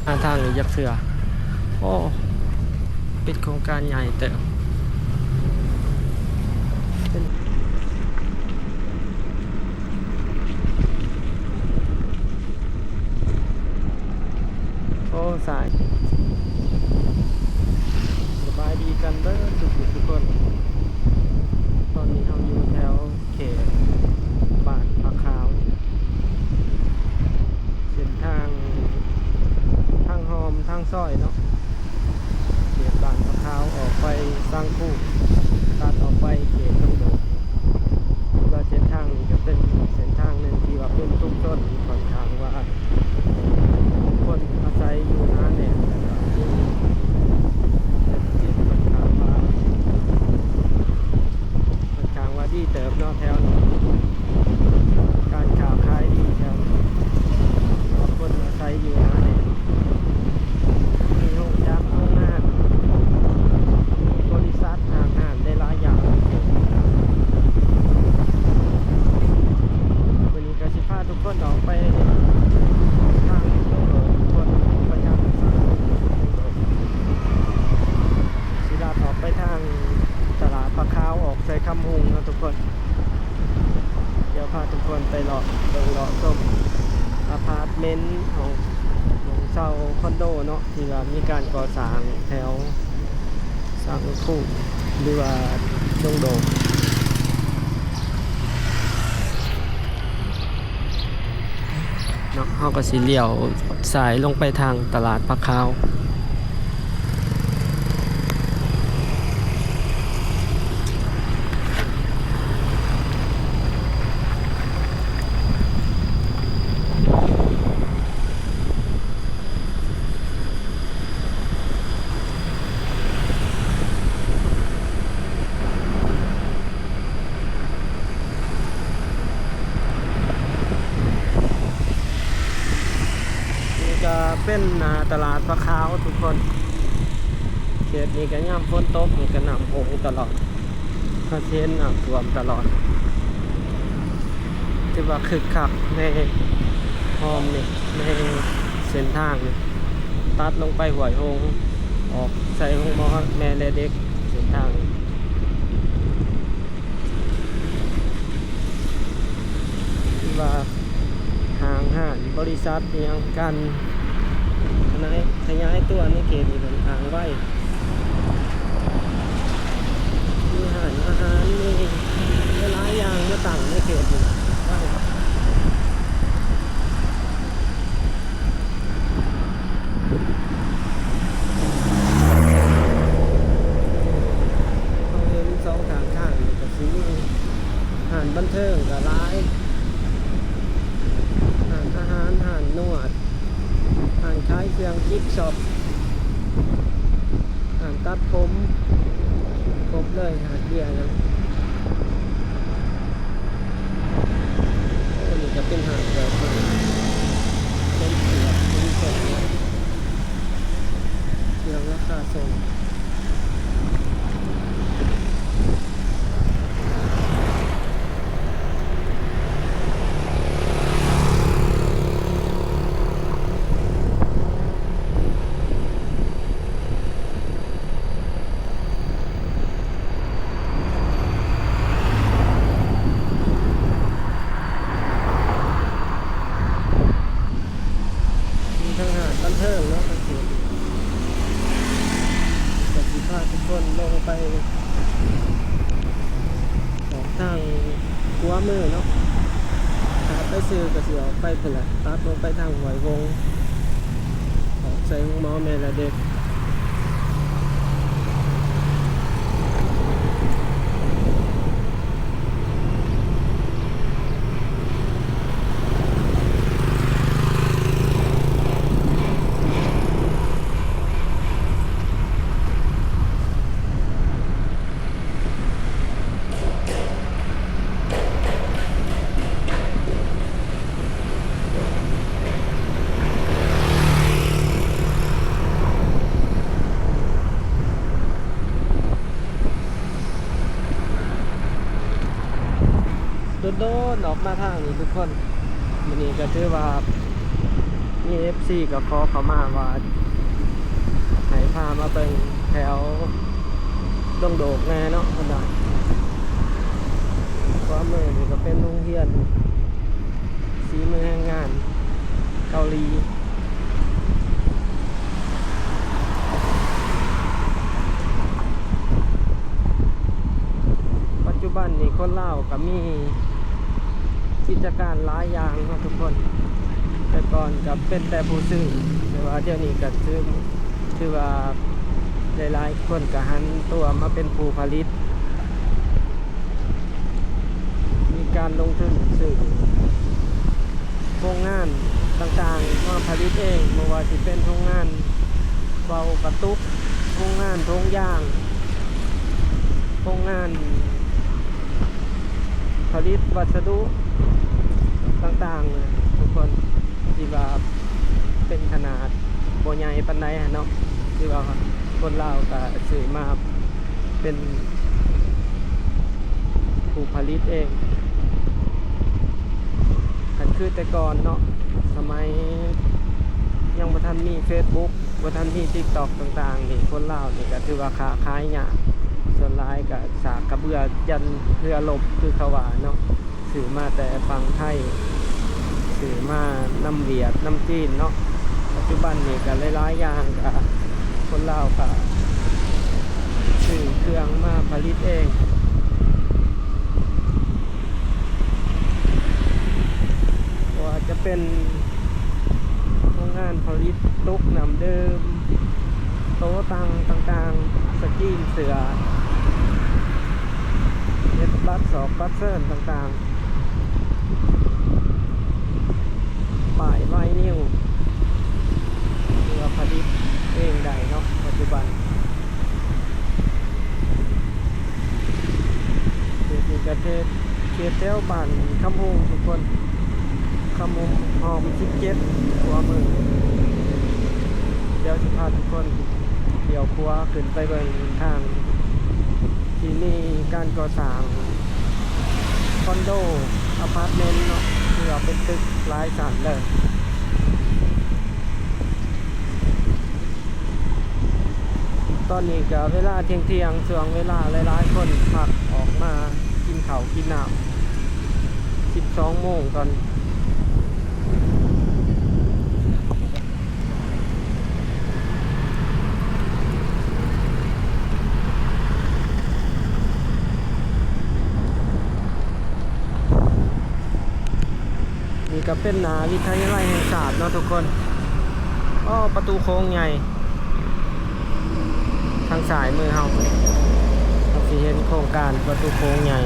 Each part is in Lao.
ຫາທາງອີກຈັກເທື່ອ. ໂອ້ ເປັນໂຄງການໃຫຍ່ເຕີບ. ເປັນ ໂອ້ ສາຍ ສະບາຍດີກັນເບີດທຸກຜູ້ທຸກຄົນ. ຕອນນີ້ເຮົາຢູ່ແຖວເຂດບ້ານຜາຂາວ ເສັ້ນທາງທາງຮ່ອມທາງຊອຍເນາະ. ເຂດບ້ານຜາຂາວອອກໄປສັງຄູ ຕັດອອກໄປເຂດດົງໂດກ. ແລະເສັ້ນທາງນີ້ກໍເປັນເສັ້ນທາງໜຶ່ງທີ່ວ່າເປັນຊຸມຊົນທີ່ຂ້ອນຂ້າງວ່າຄົນອາໄສຢູ່ໜາແໜ້ນ ແລ້ວກໍມີເສດຖະກິດຂ້ອນຂ້າງວ່າ ຂ້ອນຂ້າງວ່າດີເຕີບເນາະແຖວນີ້. ການຄ້າຂາຍດີແຖວນີ້ ເພາະວ່າຄົນອາໄສຢູ່ໜາແໜ້ນ ມີໂຮງຈັກໂຮງງານ ມີບໍລິສັດຫ້າງຮ້ານຫຼາຍໆຢ່າງ. ມື້ນີ້ກໍຊິພາທຸກຄົນອອກໄປທາງໂດງໂດກ ທຸກຄົນ ໄປທາງ ຊິລັດອອກໄປທາງຕະຫຼາດຜາຂາວ ອອກໃສ່ຄຳຮຸ່ງເນາະທຸກຄົນ. ດຽວພາທຸກຄົນໄປເລາະເບິ່ງເລາະຊົມອາພາດເມັນ ຫ້ອງ ຫ້ອງເຊົ່າຄອນໂດເນາະ ທີ່ວ່າມີການກໍ່ສ້າງແຖວສັງຄູ ຫຼືວ່າດົງໂດກເນາະ. ເຮົາກໍຊິລ້ຽວຊ້າຍລົງໄປທາງຕະຫຼາດຜາຂາວ. ນີ້ກະເປັນໜ້າຕະຫຼາດຜາຂາວທຸກຄົນ. ເຂດນີ້ກະຍາມຝົນຕົກນີ້ກະນ້ຳໂຂງຕະຫຼອດ ເຮົາຊິເຫັນນ້ຳຖ້ວມຕະຫຼອດ. ຖືວ່າຄຶກຄັກໃນຮ່ອມນີ້ ໃນເສັ້ນທາງນີ້ ຕັດລົງໄປຫ້ວຍຫົງ ອອກໃສ່ໂຮງໝໍແມ່ແລະເດັກ ເສັ້ນທາງນີ້. ທີ່ວ່າຫ້າງຮ້ານບໍລິສັດອີ່ຫຍັງການຂະຫຍາຍ ຂະຫຍາຍຕົວໃນເຂດນີ້ຂ້ອນຂ້າງໄວ ມີຮ້ານອາຫານ ມີຫຼາຍໆຢ່າງມາຕັ້ງໃນເຂດນີ້ໄວ. ເຮົາເຫັນສອງຂ້າງທາງນີ້ກະຊິມີຮ້ານບັນເທີງກະຫຼາຍ ຮ້ານອາຫານ ຮ້ານນວດ ຮ້ານຂາຍເຄື່ອງຈິບຊັອບ ຮ້ານຕັດຜົມ ຄົບເລີຍ ຮ້ານເບຍນະ. ໂອ້ ນີ້ກະເປັນຮ້ານເຄື່ອງ ເປັນເຄື່ອງ ເປັນເຄື່ອງ ເຄື່ອງລາຄາສົ່ງ. ມີທັງຮ້ານບັນເທີງເນາະ ກະຊິພາທຸກຄົນລົງໄປອອກທາງຂວາມືເນາະ. ຖ້າໄປຊື່ກະຊິອອກໄປພຸ້ນແຫຼະ ຕັດລົງໄປທາງຫ້ວຍຫົງ ອອກໃສ່ໂຮງໝໍແມ່ແລະເດັກ. ໂດນໆອອກມາທາງນີ້ທຸກຄົນ. ມື້ນີ້ກະຖືວ່າ ມີເອັຟຊີກໍຂໍເຂົ້າມາວ່າ ໃຫ້ພາມາເບິ່ງແຖວດົງໂດກແດ່ເນາະ ເພິ່ນວ່າ. ຂວາມືນີ້ກໍເປັນໂຮງຮຽນສີມືແຮງງານເກົາຫຼີ. ປັດຈຸບັນນີ້ຄົນລາວກໍມີກິດຈະການຫຼາຍຢ່າງເນາະທຸກຄົນ. ແຕ່ກ່ອນກໍເປັນແຕ່ຜູ້ຊື້ ແຕ່ວ່າດຽວນີ້ກໍຖື ຖືວ່າຫຼາຍໆຄົນກໍຫັນຕົວມາເປັນຜູ້ຜະລິດ. ມີການລົງທຶນຊື້ໂຮງງານຕ່າງໆມາຜະລິດເອງ, ບໍ່ວ່າຊິເປັນໂຮງງານເປົ່າກະຕຸກ, ໂຮງງານຖົງຢາງ, ໂຮງງານຜະລິດວັດສະດຸຕ່າງໆ ທຸກຄົນ ທີ່ວ່າເປັນຂະໜາດບໍ່ໃຫຍ່ປານໃດຫັ້ນເນາະ, ທີ່ວ່າຄົນລາວກະຊື້ມາ ເປັນຜູ້ຜະລິດເອງ. ຄັນຄືແຕ່ກ່ອນເນາະ ສະໄໝຍັງບໍ່ທັນມີເຟສບຸກ ບໍ່ທັນມີຕິກຕັອກຕ່າງໆນີ້ ຄົນລາວນີ້ກໍຖືວ່າຄ້າຂາຍຍາກ, ສ່ວນຫຼາຍກໍຊາກກະເບືອຢັນເຮືອລົບ ຄືເຂົາວ່າເນາະ. ຊື້ມາແຕ່ຝັ່ງໄທ, ຊື້ມານຳຫວຽດ ນຳຈີນເນາະ. ປັດຈຸບັນນີ້ກໍຫຼາຍໆຢ່າງ ກໍຄົນລາວກໍຊື້ເຄື່ອງມາຜະລິດເອງ, ບໍ່ວ່າຈະເປັນໂຮງງານຜະລິດຕຸກນ້ຳດື່ມ, ໂຕຕັງຕ່າງໆ, ສະກຣີນເສື້ອ, ເຮັດບັດສອກບັດເຊີນຕ່າງໆ, ປ້າຍໄວນິວ ເພື່ອຜະລິດເອງໄດ້ເນາະ ປັດຈຸບັນ. ເຂດນີ້ກະເຂດ ເຂດແຖວບ້ານຄຳຮຸ່ງທຸກຄົນ, ຄຳຮຸ່ງຮ່ອມສິບເຈັດ ຂວາມື. ດຽວຊິພາທຸກຄົນລ້ຽວຂວາຂຶ້ນໄປເບິ່ງທາງທີ່ມີການກໍ່ສ້າງຄອນໂດ ອາພາດເມັນເນາະ, ເພື່ອເປັນຕຶກຫຼາຍຊັ້ນເລີຍ. ຕອນນີ້ກະເວລາທ່ຽງໆ, ຊ່ວງເວລາຫຼາຍໆຄົນພັກອອກມາກິນເຂົ້າກິນນ້ຳ ສິບສອງໂມງກ່ອນ. ນີ້ກໍເປັນໜ້າວິທະຍາໄລແຫ່ງຊາດເນາະທຸກຄົນ. ໂອ້ ປະຕູໂຂງໃຫຍ່ ທາງຊ້າຍມືເຮົາ ເຮົາຊິເຫັນໂຄງການປະຕູໂຂງໃຫຍ່.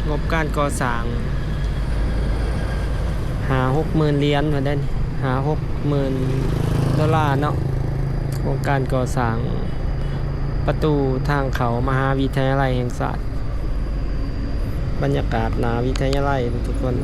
ງົບການກໍ່ສ້າງ ຫ້າຫົກໝື່ນຫຼຽນວ່າໄດ້ນີ້ ຫ້າຫົກໝື່ນໂດລາເນາະ. ໂຄງການກໍ່ສ້າງປະຕູທາງເຂົ້າມະຫາວິທະຍາໄລແຫ່ງຊາດ. ບັນຍາກາດໜ້າວິທະຍາໄລທຸກຄົນ.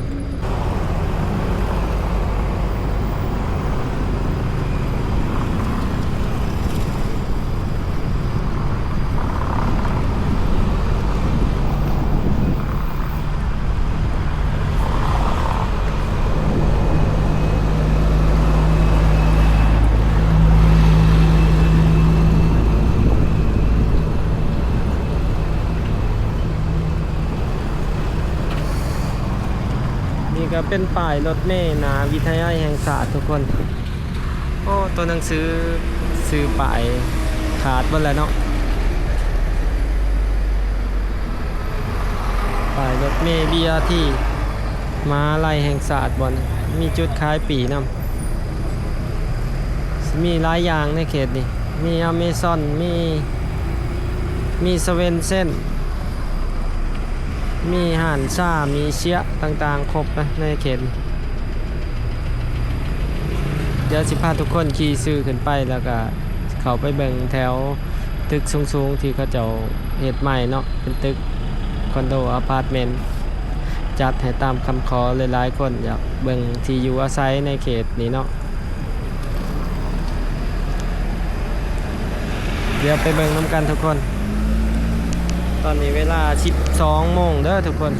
ນີ້ກໍເປັນປ້າຍລົດເມໜ້າວິທະຍາໄລແຫ່ງຊາດທຸກຄົນ. ໂອ້ ຕົວໜັງສື ຊື່ປ້າຍຂາດເບິດແລ້ວເນາະ. ປ້າຍລົດເມບີອາທີ ມະຫາໄລແຫ່ງຊາດບ່ອນ ມີຈຸດຂາຍປີ້ນຳ. ມີຫຼາຍຢ່າງໃນເຂດນີ້ ມີອາເມຊອນ ມີ ມີສະເວັນເຊັນ ມີຮ້ານຊາ ມີເຊຍຕ່າງໆ ຄົບນະໃນເຂດນີ້. ດຽວຊິພາທຸກຄົນຂີ່ຊື່ຂຶ້ນໄປ ແລ້ວກະເຂົ້າໄປເບິ່ງແຖວຕຶກສູງໆ ທີ່ເຂົາເຈົ້າເຮັດໃໝ່ເນາະ ເປັນຕຶກຄອນໂດອາພາດເມັນ ຈັດໃຫ້ຕາມຄຳຂໍ. ຫຼາຍໆຄົນຢາກເບິ່ງທີ່ຢູ່ອາໄສໃນເຂດນີ້ເນາະ. ດຽວໄປເບິ່ງນຳກັນທຸກຄົນ. ຕອນນີ້ເວລາສິບສອງໂມງເດີທຸກຄົນ.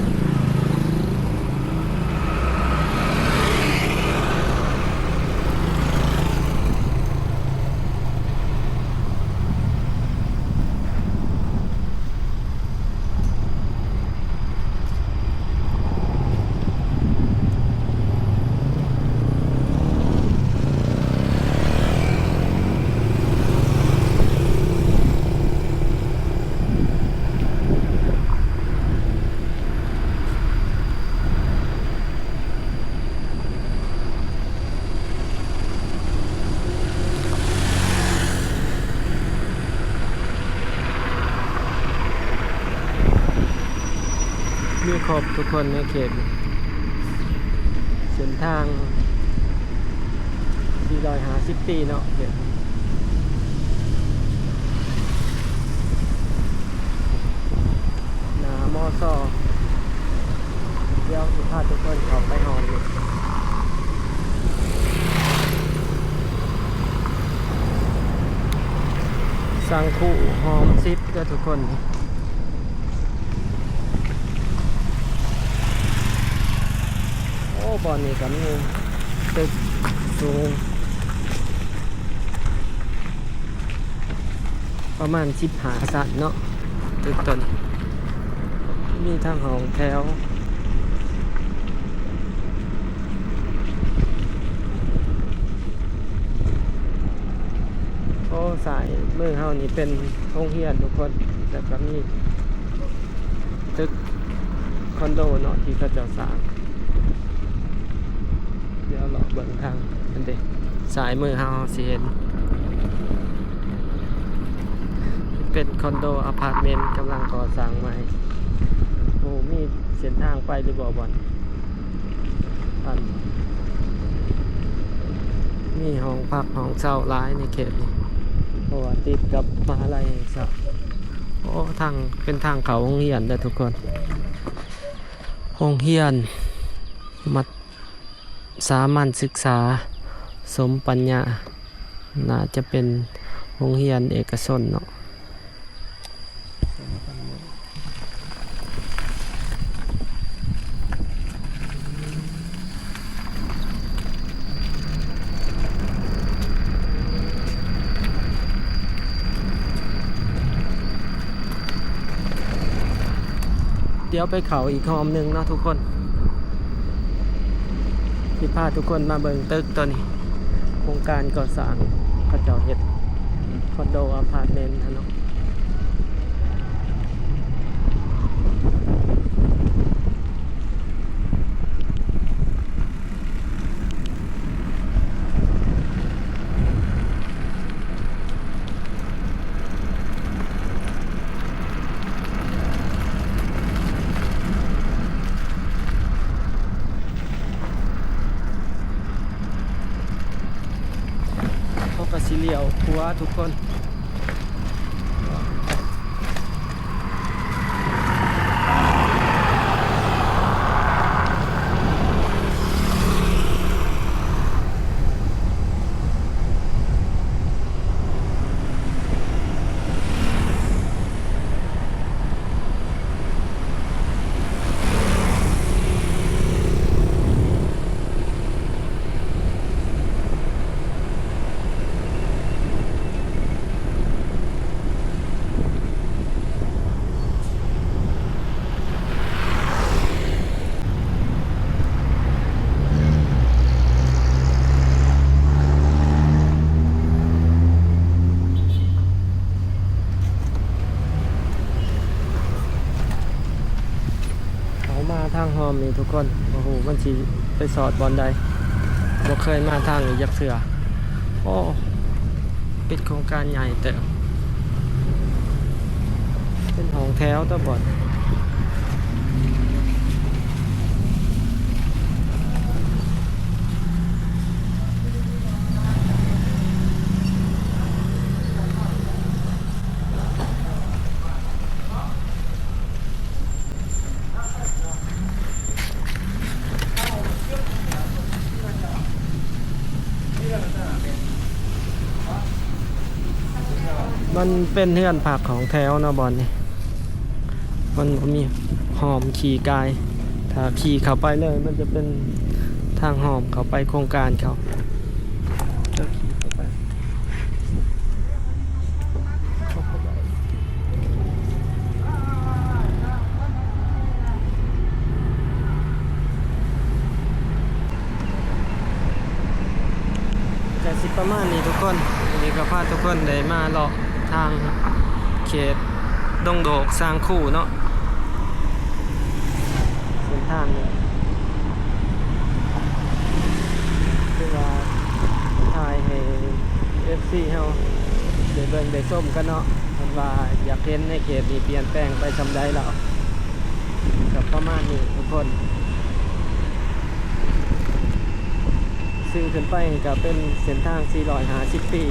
ຄົບທຸກຄົນໃນເຂດເສັ້ນທາງສີ່ຮ້ອຍຫ້າສິບປີເນາະ ເຂດໜ້າ ມຊ. ດຽວຊິພາທຸກຄົນເຂົ້າໄປຮອດສັງຄູ ຮອມສິບເດີທຸກຄົນ. ໂອ້ ບ່ອນນີ້ກໍມີຕຶກສູງປະມານສິບຫ້າຊັ້ນເນາະ ຕຶກຕົວນີ້ ມີທັງຫ້ອງແຖວ. ໂອ້ ຊ້າຍມືເຮົານີ້ເປັນໂຮງຮຽນທຸກຄົນ ແລ້ວກໍມີຕຶກຄອນໂດເນາະ ທີ່ເຂົາເຈົ້າສ້າງ. ດຽວເລາະເບິ່ງທາງນັ້ນເດ້ ຊ້າຍມືເຮົາຊິເຫັນເປັນຄອນໂດອາພາດເມັນກຳລັງກໍ່ສ້າງໃໝ່. ໂອ້ ມີເສັ້ນທາງໄປຫຼືບໍ່ບ່ອນ? ອັນ ມີຫ້ອງພັກຫ້ອງເຊົ່າຫຼາຍໃນເຂດນີ້ ເພາະວ່າຕິດກັບມະຫາໄລແຫ່ງຊາດ. ໂອ້ ທາງ ເປັນທາງເຂົ້າໂຮງຮຽນເດີທຸກຄົນ ໂຮງຮຽນມັດ ສາມັນສຶກສາສົມປັນຍາ ໜ້າຈະເປັນໂຮງຮຽນເອກະຊົນເນາະ. ດຽວໄປເຂົ້າອີກຮອບໜຶ່ງເນາະທຸກຄົນ ຊິພາທຸກຄົນມາເບິ່ງຕຶກຕົວນີ້ ໂຄງການກໍ່ສ້າງ ເຂົາເຈົ້າເຮັດຄອນໂດອາພາດເມັນຫັ້ນເນາະ. ເຂົາກໍຊິລ້ຽວຂວາທຸກຄົນ. ເຂົ້າມາທາງຮ່ອມນີ້ທຸກຄົນ ບໍ່ຮູ້ມັນຊິໄປສອດບ່ອນໃດ ບໍ່ເຄີຍມາທາງນີ້ຈັກເທື່ອ. ໂອ້ ເປັນໂຄງການໃຫຍ່ເຕີບ ເປັນຫ້ອງແຖວຕົວະບ່ອນ. ມັນເປັນເຮືອນພັກຫ້ອງແຖວເນາະບ່ອນນີ້ ມັນບໍ່ມີຮ່ອມຂີ່ກາຍ ຖ້າຂີ່ເຂົ້າໄປເລີຍ ມັນຈະເປັນທາງຮ່ອມເຂົ້າໄປໂຄງການເຂົາ ເຈົ້າຂີ່ເຂົ້າໄປ. ກະຊິປະມານນີ້ທຸກຄົນ ມື້ນີ້ກະພາທຸກຄົນໄດ້ມາເລາະທາງເຂດດົງໂດກສາງຄູເນາະ. ເສັ້ນທາງນີ້ ຄືວ່າຖ່າຍໃຫ້ເອັຟຊີເຮົາໄດ້ເບິ່ງໄດ້ຊົມກັນເນາະ ເພິ່ນວ່າຢາກເຫັນໃນເຂດນີ້ປ່ຽນແປງໄປສ່ຳໃດແລ້ວ. ກໍປະມານນີ້ທຸກຄົນ. ຊື່ຂຶ້ນໄປກໍເປັນເສັ້ນທາງສີ່ຮ້ອຍຫ້າສິບປີ